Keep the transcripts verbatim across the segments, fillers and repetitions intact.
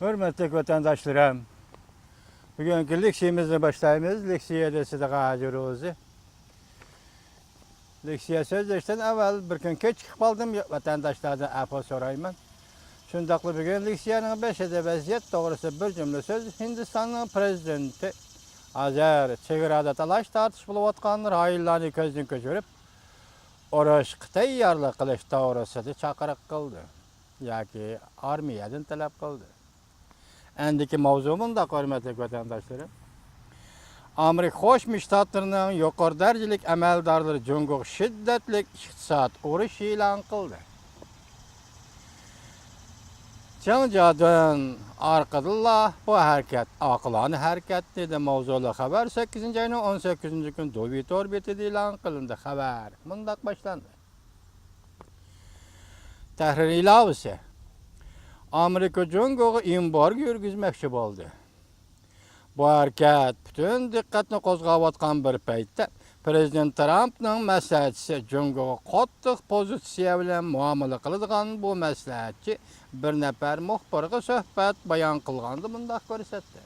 ھۆرمەتلىك ۋەتەنداشلىرىم، بۈگۈنكى لېكسىيەمىزنى باشلايمىز. لېكسىيەدە سىدىقە ھاجى روزى. لېكسىيە سۆزلەشتىن ئەۋۋەل بىر كۈن كېچىكىپ قالدىم، ۋەتەنداشلاردىن ئەپۇ سورايمەن. شۇنداقلا بۈگۈن لېكسىيەنىڭ بېشىدا ۋەزىيەت توغرىسىدا بىر جۈملە سۆز. ھىندىستاننىڭ پرېزىدېنتى ھازىر چېگرادا تالاش-تارتىش بولۇۋاتقان رايونلارنى كۆزدىن كۆچۈرۈپ، ئۇرۇشقا تەييارلىق قىلىش توغرىسىدا چاقىرىق قىلدى ياكى ئارمىيەدىن تەلەپ قىلدى. ئەندىكى ماۋزۇ مۇنداق، ھۆرمەتلىك ۋەتەنداشلىرىم. ئامېرىكا قوشما شتاتلىرىنىڭ يۇقىرى دەرىجىلىك ئەمەلدارلىرى جۇڭگوغا شىددەتلىك ئىقتىساد ئۇرۇشى ئېلان قىلدى. جاڭ جادۈن ئارقىدىنلا بۇ ھەرىكەت ئاقىلانە ھەرىكەت دېدى. ماۋزۇلۇق خەۋەر سەككىزىنچى ئاينىڭ ئون سەككىزىنچى كۈنى دۇۋى تور بېتىدە ئېلان قىلىندى. خەۋەر مۇنداق باشلاندى. تەھرىر ئىلاۋىسى. ئامېرىكا جۇڭگوغا ئېمبارگو يۈرگۈزمەكچى بولدى. بۇ ھەرىكەت پۈتۈن دىققەتنى قوزغاۋاتقان بىر پەيتتە، پرېزىدېنت ترامپنىڭ مەسلىھەتچىسى جۇڭگوغا قاتتىق پوزىتسىيە بىلەن مۇئامىلە قىلىدىغان بۇ مەسلىھەتچى بىر نەپەر مۇخبىرغا سۆھبەت بايان قىلغاندا مۇنداق كۆرسەتتى.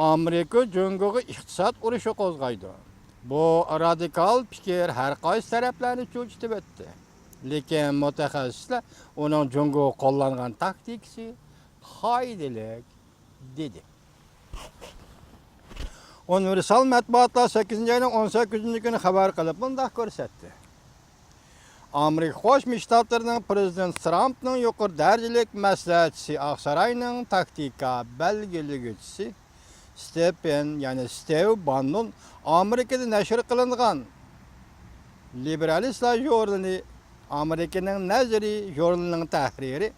ئامېرىكا جۇڭگوغا ئىقتىساد ئۇرۇشى قوزغايدۇ. بۇ رادىكال پىكىر ھەر قايسى تەرەپلەرنى چۆچۈتۈۋەتتى. لېكىن مۇتەخەسسىسلەر ئۇنىڭ جۇڭگوغا قوللانغان تاكتىكىسى قائىدىلىك، دېدى. ئۇنىۋېرسال مەتبۇئاتلار سەككىزىنچى ئاينىڭ ئون سەككىزىنچى كۈنى خەۋەر قىلىپ مۇنداق كۆرسەتتى. ئامېرىكا قوشما شتاتلىرىنىڭ پرېزىدېنتى ترامپنىڭ يۇقىرى دەرىجىلىك مەسلىھەتچىسى، ئاقساراينىڭ تاكتىكا بەلگىلىگۈچىسى ستېپېن، يەنى ستېۋ باننون ئامېرىكىدا نەشر قىلىنغان لىبېرالىستلار ژۇرنىلى، ئامېرىكىنىڭ نەزىرى ژۇرنىلىنىڭ تەھرىرى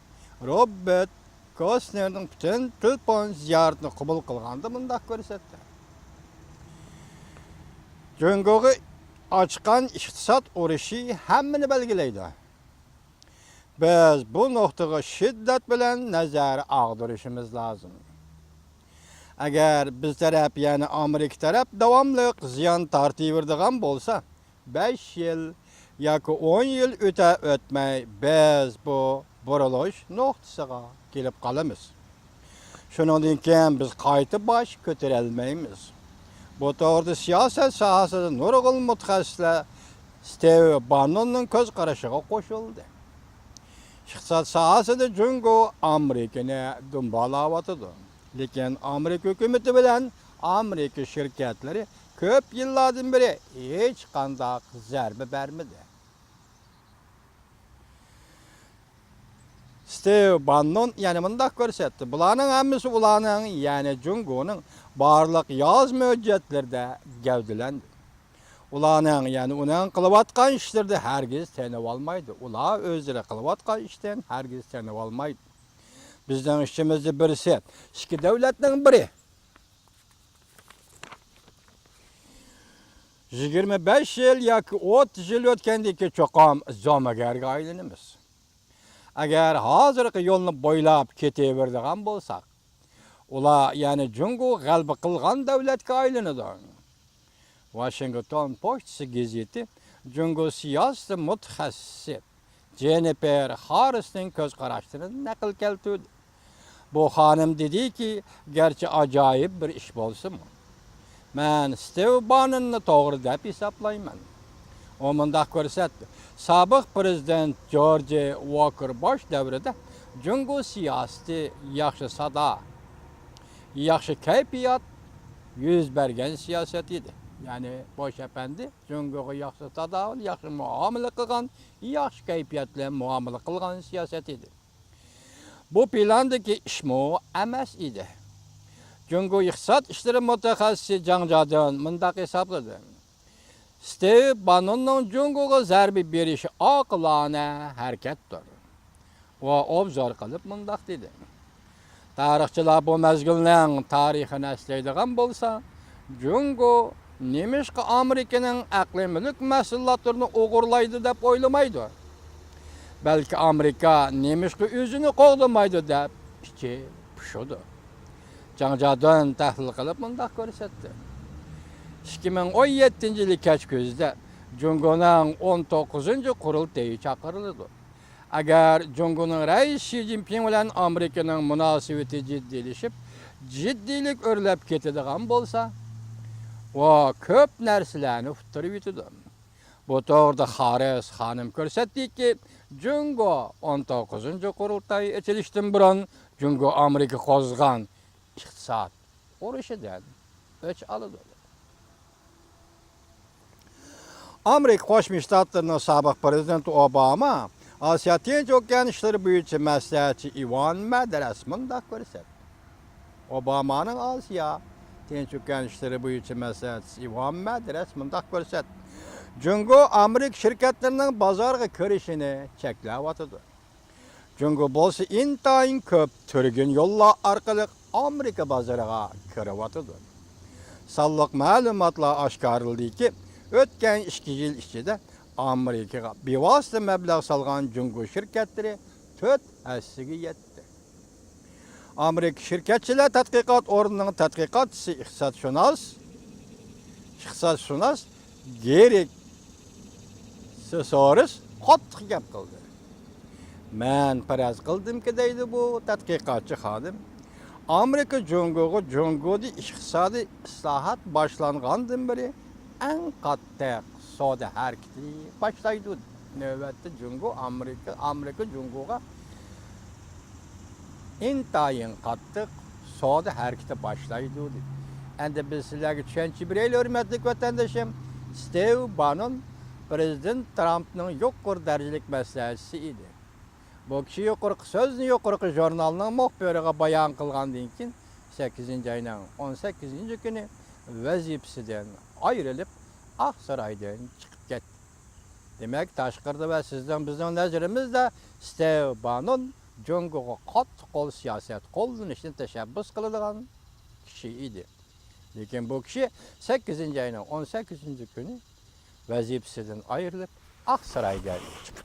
روبېرت كوسنېرنىڭ پۈتۈن تېلېفون زىيارىتىنى قوبۇل قىلغاندا مۇنداق كۆرسەتتى. جۇڭگوغا ئاچقان ئىقتىساد ئۇرۇشى ھەممىنى بەلگىلەيدۇ. بىز بۇ نۇقتىغا شىددەت بىلەن نەزەر ئاغدۇرۇشىمىز لازىم. ئەگەر بىز تەرەپ، يەنى ئامېرىكا تەرەپ داۋاملىق زىيان تارتىۋېرىدىغان بولسا، بەش يىل ياكى ئون يىل ئۆتە-ئۆتمەي بىز بۇ بۇرۇلۇش نۇقتىسىغا كېلىپ قالىمىز. شۇنىڭدىن كېيىن بىز قايتا باش كۆتۈرەلمەيمىز. بۇ توغرىدا سىياسەت ساھەسىدە نۇرغۇن مۇتەخەسسىسلەر ستېۋ باننوننىڭ كۆز قارىشىغا قوشۇلدى. ئىقتىساد ساھەسىدە جۇڭگو ئامېرىكىنى دۇمبالاۋاتىدۇ. لېكىن ئامېرىكا ھۆكۈمىتى بىلەن ئامېرىكا شىركەتلىرى كۆپ يىللاردىن بېرى ھېچقانداق زەربە بەرمىدى. ستېۋ باننون يەنە مۇنداق كۆرسەتتى: بۇلارنىڭ ھەممىسى ئۇلارنىڭ، يەنى جۇڭگونىڭ بارلىق يازما ھۆججەتلىرىدە گەۋدىلەندى. ئۇلارنىڭ، يەنى ئۇنىڭ قىلىۋاتقان ئىشلىرىدا ھەرگىز تېنىۋالمايدۇ. ئۇلار ئۆزلىرى قىلىۋاتقان ئىشتىن ھەرگىز تېنىۋالمايدۇ. بىزنىڭ ئىچىمىزدە بىرسى، ئىككى دۆلەتنىڭ بىرى يىگىرمە بەش يىل ياكى ئوتتۇز يىل ئۆتكەندىن كېيىن چوقۇم زومىگەرگە ئايلىنىمىز. ئەگەر ھازىرقى يولنى بويلاپ كېتىۋېرىدىغان بولساق، ئۇلار، يەنى جۇڭگو غەلىبە قىلغان دۆلەتكە ئايلىنىدۇ. ۋاشىنگتون پوچتىسى گېزىتى جۇڭگو سىياسىتى مۇتەخەسسىسى جېننىفېر خاررىسنىڭ كۆز قاراشلىرىنى نەقىل كەلتۈردى. بۇ خانىم دېدىكى، گەرچە ئاجايىپ بىر ئىش بولسىمۇ، مەن ستېۋ باننوننى توغرا دەپ ھېسابلايمەن. ئۇ مۇنداق كۆرسەتتى: سابىق پرېزىدېنت جورج ۋوكېر بوش دەۋرىدە جۇڭگو سىياسىتى ياخشى سادا، ياخشى كەيپىيات يۈز بەرگەن سىياسەت ئىدى. يەنى بوش ئەپەندى جۇڭگوغا ياخشى تاداۋۇل، ياخشى مۇئامىلە قىلغان، ياخشى كەيپىيات بىلەن مۇئامىلە قىلغان سىياسەت ئىدى. بۇ پىلاندىكى ئىشمۇ ئەمەس ئىدى. جۇڭگو ئىقتىساد ئىشلىرى مۇتەخەسسىسى جاڭ جادۈن مۇنداق ھېسابلىدى: ستېۋ باننوننىڭ جۇڭگوغا زەربە بېرىشى ئاقىلانە ھەرىكەتتۇر. ئۇ ئوبزور قىلىپ مۇنداق دېدى: تارىخچىلار بۇ مەزگىلنىڭ تارىخىنى ئەسلەيدىغان بولسا، جۇڭگو نېمىشقا ئامېرىكىنىڭ ئەقلىي مۈلۈك مەھسۇلاتلىرىنى ئوغرىلايدۇ دەپ ئويلىمايدۇ. بەلكى ئامېرىكا نېمىشقا ئۆزىنى قوغدىمايدۇ دەپ ئىچى پۇشىدۇ. جاڭ جادۈن تەھلىل قىلىپ مۇنداق كۆرسەتتى: ئىككى مىڭ ئون يەتتىنچى يىلى كەچكۈزدە جۇڭگونىڭ ئون توققۇزىنچى قۇرۇلتىيى چاقىرىلىدۇ. ئەگەر جۇڭگونىڭ رەئىسى شى جىنپىڭ بىلەن ئامېرىكىنىڭ مۇناسىۋىتى جىددىيلىشىپ، جىددىيلىك ئۆرلەپ كېتىدىغان بولسا، ئۇ كۆپ نەرسىلەرنى ئۇتتۇرۇۋېتىدۇ. بۇ توغرىدا خاررىس خانىم كۆرسەتتىكى، جۇڭگو ئون توققۇزىنچى قۇرۇلتاي ئېچىلىشتىن بۇرۇن جۇڭگو ئامېرىكا قوزغىغان ئىقتىساد ئۇرۇشىدىن ئۆچ ئالىدۇ. ئامېرىكا قوشما شتاتلىرىنىڭ سابىق پىرېزىدېنتى ئوباما ئاسىيا تىنچ ئوكيان ئىشلىرى بويىچە مەسلىھەتچى ئىۋان مەدرەس مۇنداق كۆرسەتتى. ئوبامانىڭ ئاسىيا تىنچ ئوكيان ئىشلىرى بويىچە مەسلىھەتچىسى ئىۋان مەدرەس مۇنداق كۆرسەتتى: جۇڭگو ئامېرىكا شىركەتلىرىنىڭ بازارغا كىرىشىنى چەكلەۋاتىدۇ. جۇڭگو بولسا ئىنتايىن كۆپ تۈرگۈن يوللار ئارقىلىق ئامېرىكا بازىرىغا كىرىۋاتىدۇ. سانلىق مەلۇماتلار ئاشكارىلىدىكى، ئۆتكەن ئىككى يىل ئىچىدە ئامېرىكىغا بىۋاسىتە مەبلەغ سالغان جۇڭگو شىركەتلىرى تۆت ھەسسىگە يەتتى. ئامېرىكا شىركەتچىلەر تەتقىقات ئورنىنىڭ تەتقىقاتچىسى، ئىقتىسادشۇناس، ئىقتىسادشۇناس گېرىك سېسورىس قاتتىق گەپ قىلدى. مەن پەرەز قىلدىمكى، دەيدۇ بۇ تەتقىقاتچى خانىم، ئامېرىكا جۇڭگوغا، جۇڭگودا ئىقتىسادىي ئىسلاھات باشلانغاندىن بېرى ئەڭ قاتتىق سودا ھەرىكىتى باشلايدۇ. نۆۋەتتە جۇڭگو ئامېرىكا، ئامېرىكا جۇڭگوغا ئىنتايىن قاتتىق سودا ھەرىكىتى باشلايدۇ، دېدى. ئەمدى بىز سىلەرگە چۈشەنچە بېرەيلى، ھۆرمەتلىك ۋەتەندىشىم. ستىۋ بانون پىرېزىدېنت ترامپنىڭ يۇقىرى دەرىجىلىك مەسلىھەتچىسى ئىدى. بۇ كىشى يۇقىرىقى سۆزنى يۇقىرىقى ژۇرنالنىڭ مۇخبىرىغا بايان قىلغاندىن كېيىن، سەككىزىنچى ئاينىڭ ئون سەككىزىنچى كۈنى ۋەزىپىسىدىن ئايرىلىپ، ئاقسارايدىن چىقىپ كەتتى. دېمەك، تاشقىرىدا ۋە سىزنىڭ، بىزنىڭ نەزىرىمىزدە، ستىۋ بانون جۇڭگوغا قاتتىق قول سىياسەت قوللىنىشنى تەشەببۇس قىلىدىغان كىشى ئىدى. لېكىن بۇ كىشى سەككىزىنچى ئاينىڭ ئون سەككىزىنچى كۈنى ۋەزىپىسىدىن ئايرىلىپ، ئاقسارايغا چىقىپ